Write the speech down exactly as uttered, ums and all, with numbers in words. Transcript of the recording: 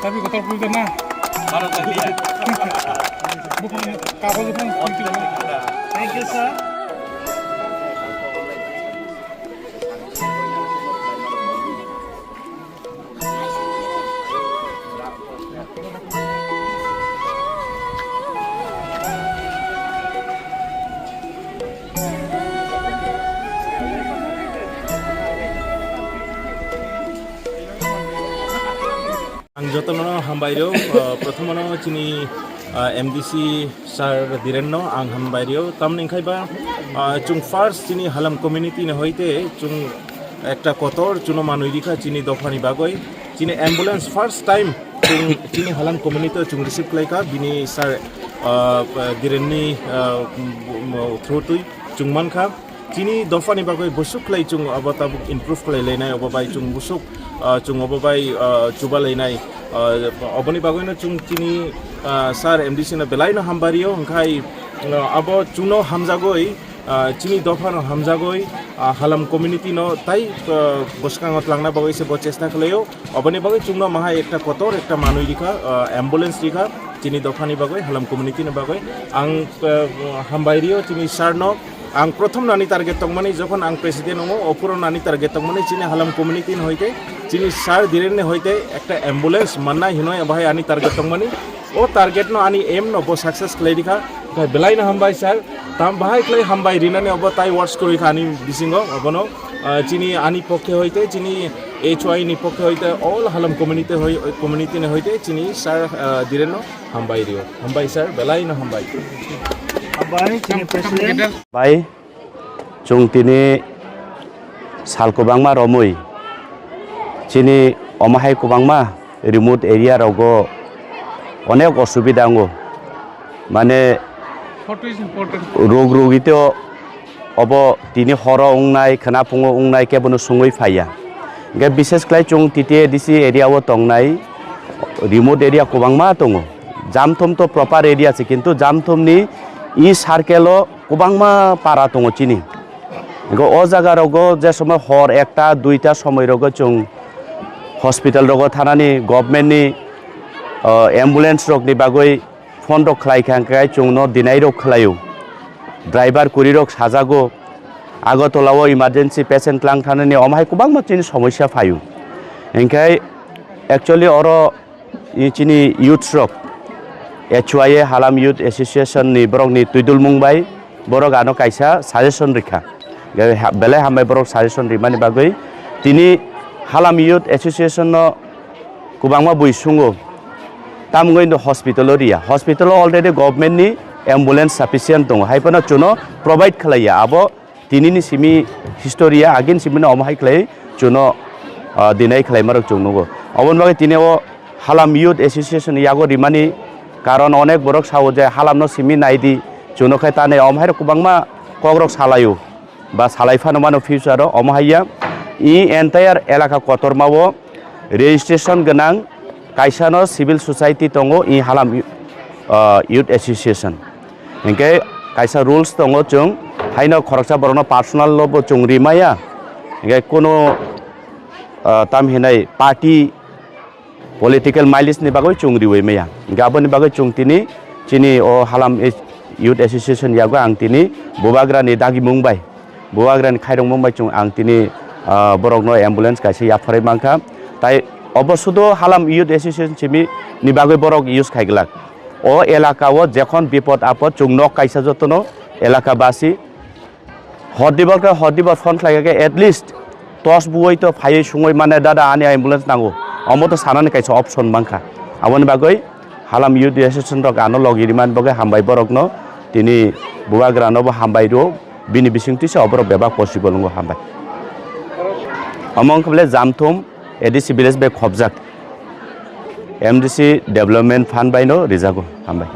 Tapi kotor pul na. Bukan, kago bukan. Thank you, sir. Ang jotono hambai rw, ah, prothomano chini, ah, M D C sir Dhiren no ang hambai rw. Tamni khai ba, ah, chung first chini Halam community ni hoite chung ekta kotor chuno manwi rikha chini dophani bagwi. Chini ambulance first time chung chini Halam community o chung receive khlaikha bini sir, ah, Dhiren ni, ah, through twi chung mankha. Chini dophani bagwi busuk khlai chung abo tabuk improve khlai lainai, obo bai chung busuk, ah, chung obo bai, ah, chuba lainai. Ah, oboni bagwino chung chini, ah, sir M D C no belai no hambai rw, hwnkhe, ah, abo chungno hamjagwi, ah, chini dophano hamjagwi, ah, Halam community no tai, ah, bwskango twlangna bagwi se bo chesta khlaio. Oboni bagwi chungno mahai ekta kotor ekta manwi rikha, ah, ambulance rikha chini dophani bagwi, Halam community ni bagwi. Ang, ah, hambai rw chini sir no. Ang prothom nani target tongmani, jokhon ang president wngo, ophuru nani target tongmani chini Halam community ni hoite, chini sir Dhiren ni hoite ekta ambulance manna hinoi bahai ani target tongmani. O target no ani aim no bo success khlai rikha. Khai belai no hambai sir, tam bahai khlai hambai rinani obo tai words kwrwi kha ani bisingo obono, ah, chini ani pokhe hoite, chini H Y ni pokhe hoite, all Halam community hoi-, community ni hoite chini sir, ah, Dhiren no hambai rw. Hambai sir, belai no hambai. Hambai chini president. Bai, chwng tini sal kwbangma romwi chini omo hai kwbangma remote area rogo onek osubida wngo. Mane rog rogito obo tini horo wngnai, khwnaphungo wngnai, kebono sungwi phaiya. Hwnkhe bishes khlai chwng T T A D C area o tongnai remote area kwbangma tongo. Jamthum to proper area se, kintu Jamthum ni e circle o kwbangma para tongo chini. Hwnkhe o jaga rogo je somoi hor ekta, duita somoi rogo chwng hospital rogo thanani government ni, o, ambulance rok ni bagwi phone rok khlai kha, hwnkhe chwngno dinai rok khlaio. Driver kwrwi rok sajago, Agartala o emergency patient lang thanani omo hai kwbangma chini somosya phaio. Hwnkhe actually oro I chini youths rok, H Y A Halam Youth Association ni borok ni twidulmung bai borok ano kaisa suggestion rikha. Belai hambai borok suggestion rimani bagwi. Tini Halam Youth Association no kwbangma bui sungo, tamungwi no hospital o riya. Hospital o already government ni ambulance sufficient tongo, hai phano chuno provide khlaiya. Abo Tinini simi history ya, agin simi no omo hai khlai chuno, ah, dinai khlai marok chung nugo. Oboni bagwi tini o Halam Youth Association ni yago rimani karon onek borok sao je Halam no simi nai di, chuno khai tanai omo hai rok kwbangma kok rok salaio ba salai phano mano future o. Omo hai ya i entire elaka kotorma o registration gwnang kaisa no civil society tongo, i Halam, ah, Youth Association. Hinkhe kaisa rules tongo, chwng haino khoroksa borokno personal no bo chwng ri maya. Hinkhe kuno, ah, tam hinai party political mileage ni bagwi chwng riwi maya. Hinkhe aboni bagwi chwng tini chini o Halam Youth Association yago ang tini Bubagra ni dagimung bai Bubagrani khairokmung bai chwng ang tini, ah, borokno ambulance kaisa yapharwi mankha. Tai obo sudo Halam Youth Association simi ni bagwi borok use khai glak. O elaka o jekhon bipod apod chwng nok kaisa jotono elaka basi hor dibar khe hor dibar phone khlai khe at least tos buwai to phaiwi sungwi mane, "Dada, ani ambulance nango." Omo to sanani kaisa option mankha. Aboni bagwi Halam Youth Association rok ano logi rimani bagwi hambai borokno, tini Bubagrano bo hambai rwo, bini bisingtwi se oborok bebak possible wngo, hambai. Omo wngkha bole Jamthum A D C village bai khobjak, M D C development fund bai no rijago. Hambai.